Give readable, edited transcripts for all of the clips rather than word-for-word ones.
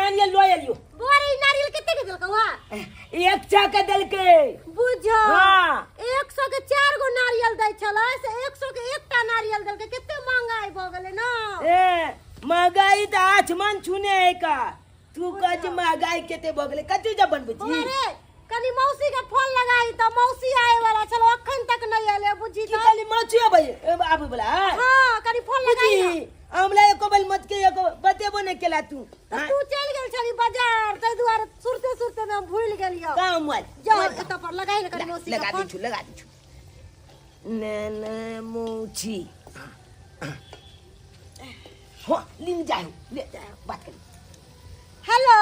नारियल लऽ एलियो। बौआ रे, ई नारियल कते के देलकौ हा? 100 के देलकै। बुझो। हाँ। 100 के 4 गो नारियल दै छलै से 100 के एकटा नारियल देलकै। कते महंगाई भऽ गेलै ना। ए महंगाई तऽ आसमान छूने है का। तू कह जे महंगाई कते भऽ गेलै। कथी जब बनबै बौआ छी? रे, कनी मौसी के फोन लगाई तऽ मौसी आए वाला छलो, अखन तक नहीं एले। बुझी की तऽ। कहली मौसी अबै आबै वाला है? हाँ, कनी फोन लगाई ना। बुझी हमरा एको बेल मत के एको बतेबो नहीं केला तू। तऽ हाँ? तू चलि गेल छली बाजार, ताहि दुआरे सुरते सुरते में हम भूलि गेलियौ। कहाँ मोबाइल? जाओ मोबाइल एतऽ पर लगाई ने कनी मौसी के लगा दी फोन। छु, लगा दी छु। ने ने मौसी। हाँ, लीन जाओ, ले बात कर। हेलो।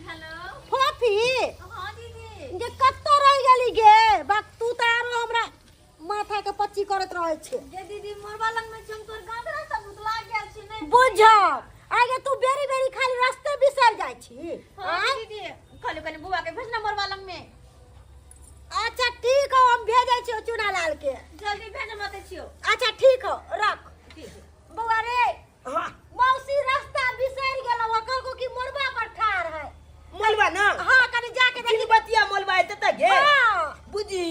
हेलो। फोफी। हाँ दीदी। जे कतऽ रहि गेली गे? बाक तू तऽ आरो हमरा माथा के पच्ची करैत रहै छै। जे दीदी मोरबा लग में छी, हम तोर गाँव के रास्ता भुतला गेल छी नै। बुझ आगे तू बेरी बेरी खाली रास्ते बिसरि जाइ छी। हाँ आँय? दीदी, कहलू कनी बुआ के भेजना मोरबा लग में। अच्छा ठीक हो, हम भेजै छियौ चूना लाल के। जल्दी भेज मत छियो। अच्छा ठीक हो, रख। ठीक। बौआ रे। हाँ। मौसी रास्ता बिसरि गेलौ, कहलको कि मोरबा पर ठाढ़ है। मोलबा ना? हाँ, कनी जाके देखी। बतिया मोलबा है तत गे। हाँ। बुझी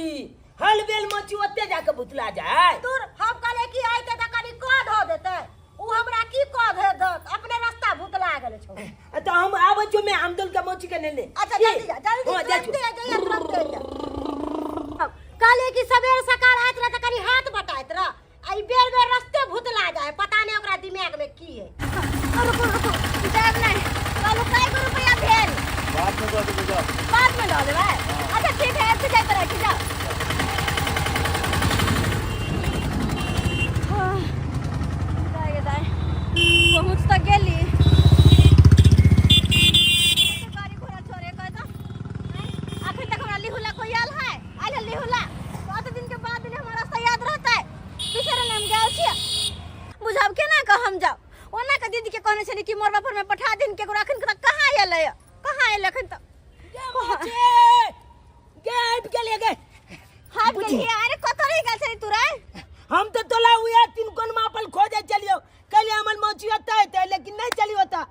हल बेल मची ओते जाके भुतला जाए। दूर हम कहले कि आइते त कनी कह धो देते, उ हमरा की कह दे दत, अपने रास्ता भुतला गेल छौ। त हम आबै छौ, मैं आमदल के मची के ने ले। अच्छा जल्दी जा, जल्दी। हां, जा। तुरंते आ जाइए, तुरंते आ जा। कहले कि सबेर सकाल आइत रह त कनी हाथ बटाइत रह, आ ई बेर बेर रास्ते भुतला जाए, पता नहीं ओकरा दिमाग में की है। रुको रुको, जाब नहीं। कहलू कई गो रुपया भेल? बाद में दऽ देबै, जाओ। बाद में दऽ देबै? अच्छा ठीक है, ऐसे जाइत रह जाओ। हाँ, दाइ गे दाइ, पहुँच तऽ गेली। गाड़ी घोड़ा छोड़े कह तऽ अखन तक हमरा लिहुला कोई आयल है? आयल है लिहुला? कत दिन के बाद दिन हमरा रास्ता याद रहतै? बिसरल हम गेल छियै। बुझब केना कऽ हम जाउ? ओना के दीदी के कहने छली कि मोरबा पर में पठा दिन केकरो, अखन तक कहाँ एलै? कहाँ एलै अखन तक? गेट के लिए गए। हाथ के लिए। अरे कतऽ रहि गेल छली तू रे? हम तो तोला हुआ तीन कोन मापल खोजे चलियो, कल हमर मौसी होता है लेकिन नहीं चली होता,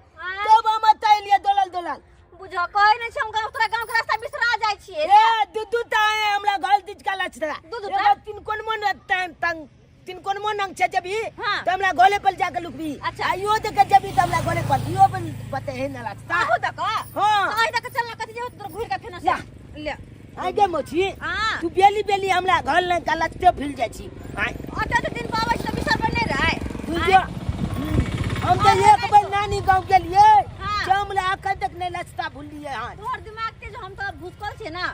तब हम अता लिए दोलल दोलल। बुझो कहै नै छै हम गाँव, तोरा गाँव के रास्ता बिसरा जाइ छियै। ए दू दू ता है हमरा घर दिस का लचरा। दू दू एगो टा? तीन कोन मन तंग तंग तीन कोन मन अंग छै जबी। हाँ। त हमरा गोले पर जाके लुकबी। अच्छा। आ इहो देख जबी त हमरा गोले पर इहो पर बते है ना रास्ता। आबू तक? हाँ। आइ तक चलना कथि जे तोर घुरि के फेना से। ला। ले। आइ गे मौसी। हाँ। तू बेली बेली हमरा घर लग का लचते भूल जाइ छी। आइ। ओते तऽ दिन पाबै छी तऽ बिसर पर नहि रहै। तू जो हम तो हाँ, एक बेर नानी गांव गेलिए। हाँ। चमला अखन तक नहीं लचता भूलिए। हां। तोहर दिमाग तेज, हम तो भूसकल छे ना।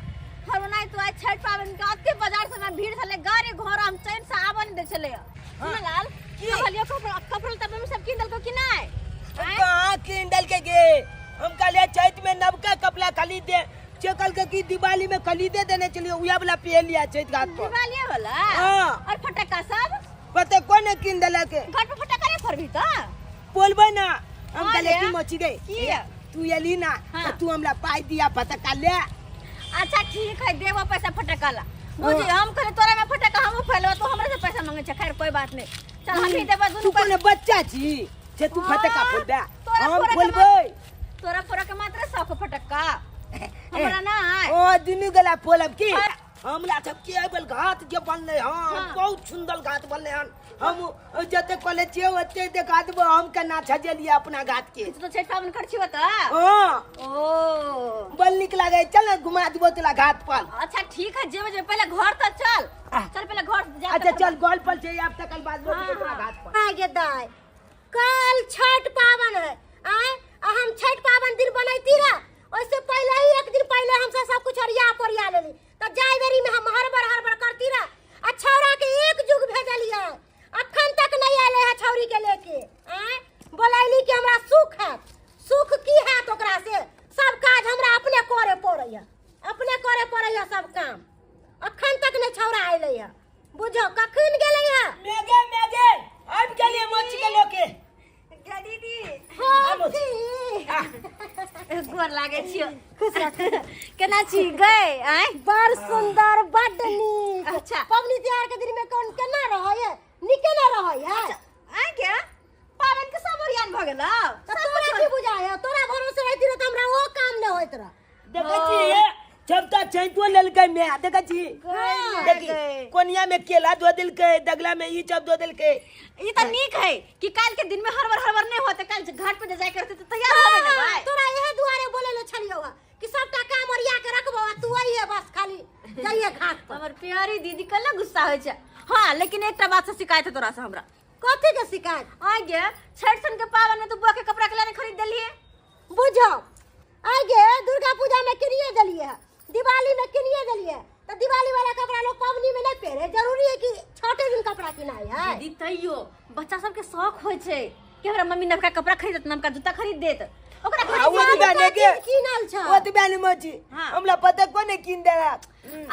हर ओनाहि तो आइ छठि पाबनि के अते बाजार सब में भीड़ छलै, गाड़ी घोड़ा हम चैन से आबऽ नहि दै छलै। सुन लाल, की? कहलियो कपड़ा कपड़ा तऽ मम्मी सब कीन देलकौ कि नहि? आँय? कहाँ कीन देलकै गे? हम कहलिए चैत में नवका कपड़ा खरीद दे, चेकल के की दिवाली में खरीदे देने चलिए, उहे वाला पहन लिया चैत घाट पर। दिवाली वाला? हाँ। और फटक्का सब? पता कोन कीन देलक? घर पर फटक्का नहीं फोड़बी तऽ? बोलबै ना। हम हाँ कहलिए रे। की मची गई की? तू एली ना। हाँ। तो तू हमरा पाई दिया फटक्का ले। अच्छा ठीक है, देबो पैसा फटक्का ला। बुझी हम कहले तोरा में फटक्का हमहूँ फैलबो, तू हमरा से पैसा मांगे छै। खैर कोई बात नहीं, चल हम ही देबो तू दुनू कोनो बच्चा छी जे तू हाँ, फटक्का फोड़बे? तोरा हम फोड़े के फोड़बै। तोरा फोड़े के मात्र शौक फटक्का, हमरा ना। ओ दुनू गला फोड़ब की? हाँ। हमरा सब के एबल घाट जे बनले हन। हाँ। बहुत सुंदर घाट बनले हन। हम जते कॉलेज छियै ओते देखा देबो हम केना सजेलियै अपना घाट के। तू तो छठि पाबनि कर छियो त? हाँ। ओ बड़ नीक लागे, चल ना घुमा देबो तोरा घाट पर। अच्छा ठीक है, जेबे जेबे, पहले घर तक चल। आ। चल पहले घर जा। अच्छा चल, गोल पर छै आब तकल बाद हाँ, तोरा हाँ। घाट पर। आय गे दाय, कल छठ पावन है। आय आ हम छठ पावन दिन बनैती रह, ओइसे पहले ही एक दिन पहले हम सब कुछ ओरिया पोरिया लेली, त जाय बेरी में हम हड़बड़ हड़बड़ करती रह। आ छौड़ा के एक जुग भेजलियै, अखन तक नहीं आले है छौड़ी के लेके। आय बोलैली कि हमरा सुख है, सुख की हैत ओकरा से? सब काज हमरा अपने करे पड़ैया, अपने करे पड़ैया सब काम। अखन तक नहीं छौड़ा अयलै है, बुझो कखन गेलै है। मेगे मेगे आबि गेलियै मच्छी के लेके। गे दीदी। हाँ, आबो। जी। आ, गोर लागे छियो। खुश रह। केना छी गए? आय बड़ सुंदर, बड नीक। अच्छा। पबनी तिहार के दिन में कौन केना रहै है? नीके ना रहै है। आय के पाबनि के सब ओरियान भऽ गेल। तऽ तोरा की बुझाय है? तोरा भरोसे रहती रह तऽ सैतो लेलकै मैं देखै छी। देखी कोनिया में केला दो देलकै, दगला में ई सब दो देलकै। ई त नीक है कि काल के दिन में हड़बड़ हड़बड़ नहीं होते, काल घाट पे जाय करते त तैयार होबे ने भाई। तोरा इहे दुआरे बोलेलो छलियौ हँ कि सबटा काम ओरिया के रखबो आ तू अइहे, बस खाली जाइए घाट पर। हमर प्यारी दीदी कल गुस्सा होइ छै। हाँ, लेकिन एकटा बात से शिकायत है तोरा से हमरा। कथी के शिकायत? आइ गे, छठ सन के पावन में तू बुआ के कपड़ा के लाने खरीद देलिए? बुझो आइ गे, दुर्गा पूजा में किनिए देलिए है, दिवाली में किनिए देलिए, तो दिवाली वाला कपड़ा लोग पबनी में नहीं पहरे? जरूरी है कि छठे दिन कपड़ा किनाई है? दीदी, तैयो बच्चा सबके शौक होइ छै कि हमरा मम्मी नवका कपड़ा खरीदत, नवका जूता खरीद देत ओकरा। आ, ओ खरीद तऽ बहने के किनल छ। ओ तऽ बहने मची। हाँ। हमरा पता कोने किन देलक।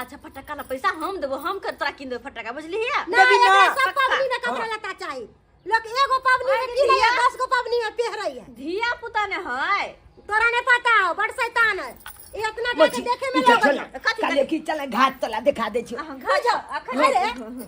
अच्छा, फटक्का ला पैसा हम देबो, हम कर तोरा किन देबो फटक्का, बुझलिही? ना। देबी ना। एकरा सब पबनी में कपड़ा लत्ता चाही। लोग एगो पबनी में किनै है, 10 गो पबनी में पहिरै है। धिया पुता ने है। तोरा नहीं पता हो, बड़ शैतान है ई, इतना के मची देखे में ई चल लगल। चल काले की चल घाट तला दिखा दे छी। अहाँ घर जाओ अखन। अरे,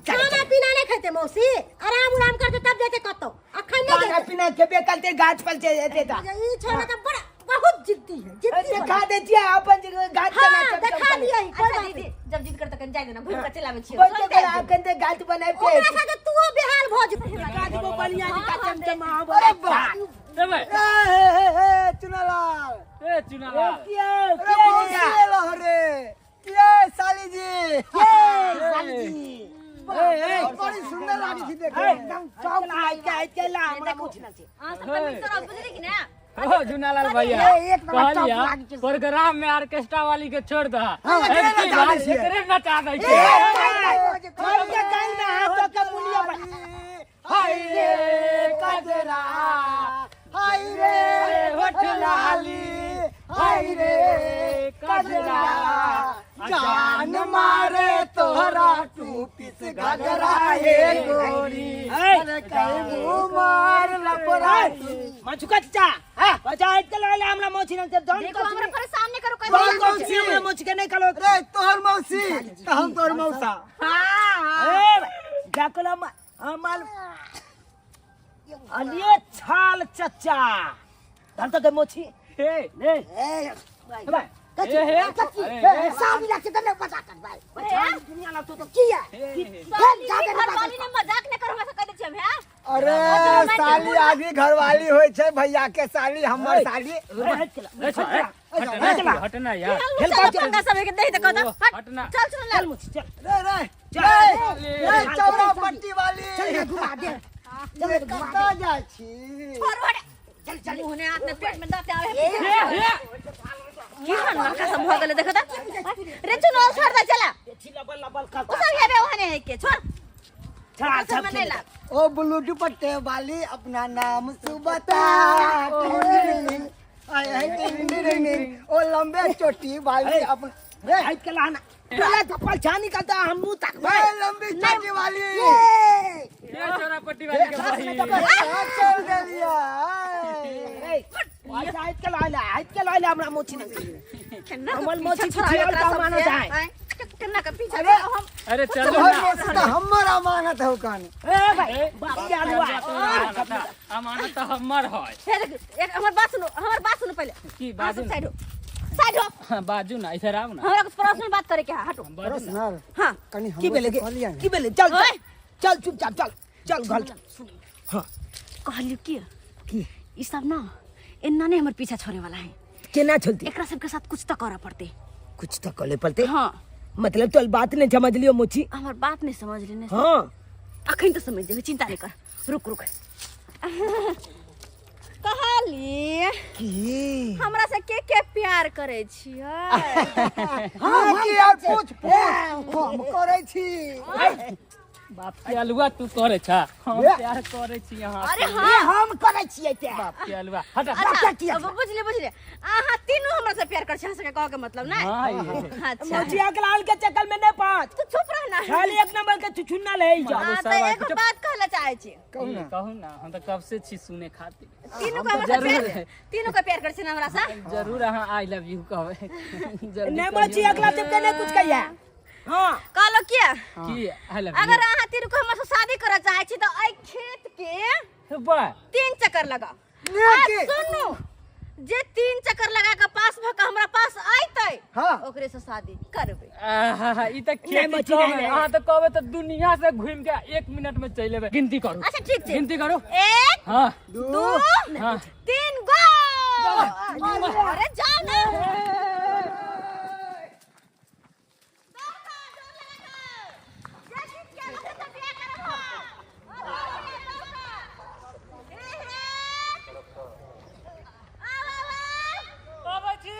खाना पीना नहीं खेते मौसी, आराम उराम करते तब जेते कतौ, अखन नहीं खाना जेते। पीना खेबे करते, गाछ पर चल जेते ता। ई छोरा तो बड़ा बहुत जिद्दी है, जिद्दी देखा बड़ा। दे छी अपन जगह घाट हाँ, चला। देखा दिया ही, कोई अच्छा बात दीदी, नहीं। जब जिद करते कन जाय देना, घूम के चलावे छियै। बच्चे के अखन ते गाछ बनाए पे। ओकरा साथे तूहो बेहाल भऽ जेतै। देखा देबो बढ़िया जी का चमचमा। अरे बा ए भाई। ए हे हे, चुनालाल। ए चुनालाल। के अरे के मौसी एलो रे, के साली जी। के साली जी? ए ए, बड़ी सुंदर लागी छी देखे। एकदम चौक आइ के आइ के ला हमरा मुछ ना छै। अहाँ सब तऽ मिक्सर और बुझली कि ना? ओ चुनालाल भैया, ए, एक नंबर टॉप कहलिया लागी छै। प्रोग्राम में ऑर्केस्ट्रा वाली के छोड़ दहा। हाँ, एकरे एमकी नचा बार दै छियै। एकरे नचा दै छै। छोड़ के कान में हाथ के मुलिया पर। हाय रे कजरा, हाय रे होठ लाली, हाय रे कजरा, जान मारे तोहरा टू पीस घगरा हे गोरी, अरे कई मुँह मार लपरा तू। मछुका चाचा हां बचा आइ के लाले हमरा मोछि ना जन। देखो, हमरा परेशान नहीं करो। कौन कहीं मौसी? हमरा मोछि के नहीं कलो। रे तोहर मौसी त हम तोहर मौसा। ए जाकला हमाल अलिए छाल चचा धर तो के मोछि। हे ले। ए भाई। कच्ची ए, हे। कच्ची। अरे, ए। सामी लाग से मजाक कर भाई। दुनिया ला तो किया? साली जी, घरवाली ने मजाक नहीं करो, हमरा से कह दै छियै हम, हैं? अरे साली आदमी घरवाली होइ छै, भैया के साली हमर साली। ए, छोड़, ए, हटना हटना यार। चल पंगा सब के दही त कह ओ, हटना। चल चल। चल मोछि चल। रे रे चल। रे रे, चौरा पट्टी वाली। चल घुमा दे। ये कतऽ जाइ छी? छोड़ हट, चल चल, मुंह ने हाथ में पेट में दांत आवे। हे हे। की हन लड़का सब भ गेलै, देखो त रे। चुनो छोड़ दे, चला। छी लबल लबल कर। ओ सब हेबे ओहने है के, छोड़। छा सब में नहीं लाग। ओ ब्लू दुपट्टे वाली, अपना नाम सु बता। आय है टिंग। ओ लंबे चोटी वाली, अपना रे। हाइट के लाना चला चप्पल छा निकलता हम मुंह तक। ए लंबी चोटी वाली। ये चौरा पट्टी वाली के भाई। चल देलिया। ए हाइट के लाले, हाइट के लाले हमरा मोछि ना। केना हमर के मोची पीछा पिछियाल छोड़ावे का एकरा मानो सबसे, जाए। आँय? केना के पीछा अरे। छोड़ाओ हम? अरे चलो तोहर ना। मौसी तऽ हमर अमानत हौ कान। ए भाई, बाप के आलुआ। अमानत तऽ हमर है। हे देख, एक हमर बात सुनो, हमर बात सुनो पहिले। की? अहाँ बाजू सब ना। साइड हो, साइड हो। हाँ, बाजू ना, इधर आओ ना। हमरा कुछ पर्सनल बात करे के है, हटो। बाजू ना। पर्सनल? हाँ। कनी की हमरो भेलै से कहलियै ने। की भेलै? चल। ओए। चल चल, चुपचाप चल, चल घर चल। हाँ। कहलियो की? की? ई सब ना एना नहीं हमर पीछा छोड़े वाला है। केना चलती? एकरा सबके साथ कुछ तो करऽ पड़ते। कुछ तो कले पड़ते? हाँ। मतलब तो बात नहीं समझ लियो मोची। हमर बात नहीं समझ लेने। हाँ। अखन तो समझ जेबै, चिंता नहीं कर, रुक रुक। कहली की? हमरा से के के प्यार करे छियै? हाँ की यार, पूछ पूछ, हम करै छी। बाप के अलुआ, तू करे छा? हम ये। प्यार करे छी अहाँ अरे से। हाँ। हम करै छियै ते। बाप के अलुआ, हट। अच्छा, अब बुझले बुझले, अहाँ तीनू हमरा से प्यार कर छी, अहाँ सबके कह के मतलब ना। हाँ, ये। अच्छा। मोची अकलाल के चक्कर में नहीं पाँच। तू चुप रह ना। खाली एक नंबर के चुचुन्ना ले जा। हाँ, सब तो आके एगो चुप। बात कहला चाहे छी। कहू ना। कहू ना, हम तऽ कब से छी सुने खातिर। तीनू के हमरा से जरूर। प्यार, तीनू के प्यार कर छी ना हमरा से? जरूर, अहाँ I love you कहबै जल्दी। नहीं मोची, अगला जब के नहीं कुछ कहिया। हाँ। कहलो किया? की I love अगर अहाँ तीनू के हमरा से शादी करऽ चाहे छी तऽ एहि खेत के you बा 3 चक्कर लगाओ। ने आ के? सुनू, जे 3 चक्कर लगा के पास भऽ के हमरा पास अयतै, हाँ। ओकरे से शादी करबै। आहा, ई तऽ खेती मछली कम नहीं, है। नहीं। अहाँ तऽ कहबै तऽ दुनिया से घूमि के 1 मिनट में चलि एबै। गिनती करू। अच्छा ठीक छै। गिनती करू। 1 हाँ। 2 हाँ। 3 गो। अरे जाओ ना। अबै छी।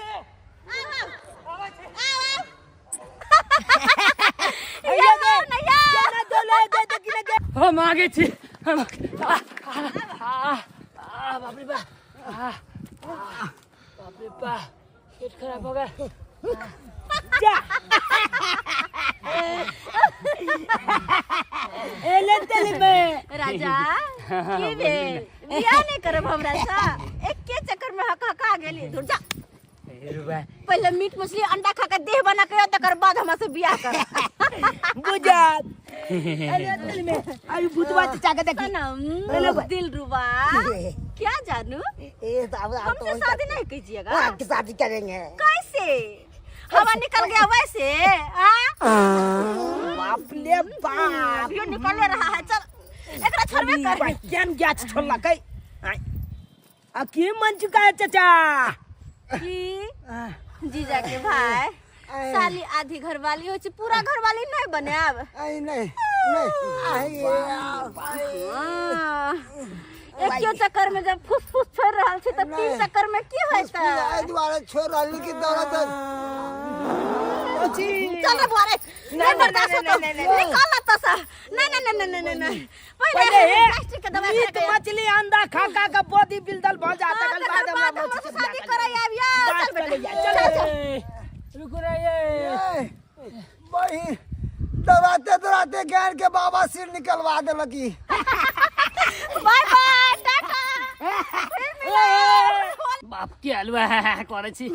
केना डोले दे देखी ने गे। हम आगे छी। हम आ, आ, आ, आ, बाप रे बाप। आ, आ, बाप रे बाप, पेट खराब हो गया। जा एले चल में। राजा की भेल, बियाह नहीं करब हमरा से? एके चक्कर में हक हका गेली। धुर जा, पहले मीट मछली अंडा खा के देह बना के तकर बाद हमरा से बियाह कर। बुझा एले चल में अभी भूतवा चाचा के देखी। सनम दिल रुबा, क्या जानू, ए साहब, आप हमसे तो शादी नहीं कीजिएगा? आपकी शादी करेंगे। कैसे हवा निकल गया वैसे? हाँ बाप ले बाप, अभियो निकले रहा है। चल एकरा छोड़बे कर। केन गाछ छोड़लकै आ की मन चुका है चाचा? की जीजा के भाई, साली आधी घरवाली होइ छै, पूरा घरवाली नहीं बनायब। आई नहीं नहीं आई। हाँ। एकियो चक्कर में जब फुस फुस छोड़ रहल छी तऽ 3 चक्कर में की होयतै? एहि दुआरे छोड़ रहली कि दौड़त। चल रे बुआ रे, नहीं बर्दाश्त होतो, निकल ना तसा। नहीं नहीं नहीं नहीं नहीं नहीं, पहले पहले हे प्लास्टिक के दवाई मीट खा के मछली अंडा खा खा के बॉडी बिल्डर भ जा, हाँ, तकर तकर बाद हमरा बाद हमरा मौसी से से शादी बियाह करे आब या। बात चल बेटा, करे या, चल। चल चल। ए, रुकू रे ये। ए, बहिन, दौड़ाते दौड़ाते ज्ञान के बाबा सिर निकलवा देलक ई। बाय बाय टाटा, फिर मिलब। बाप के हलुआ करै छी।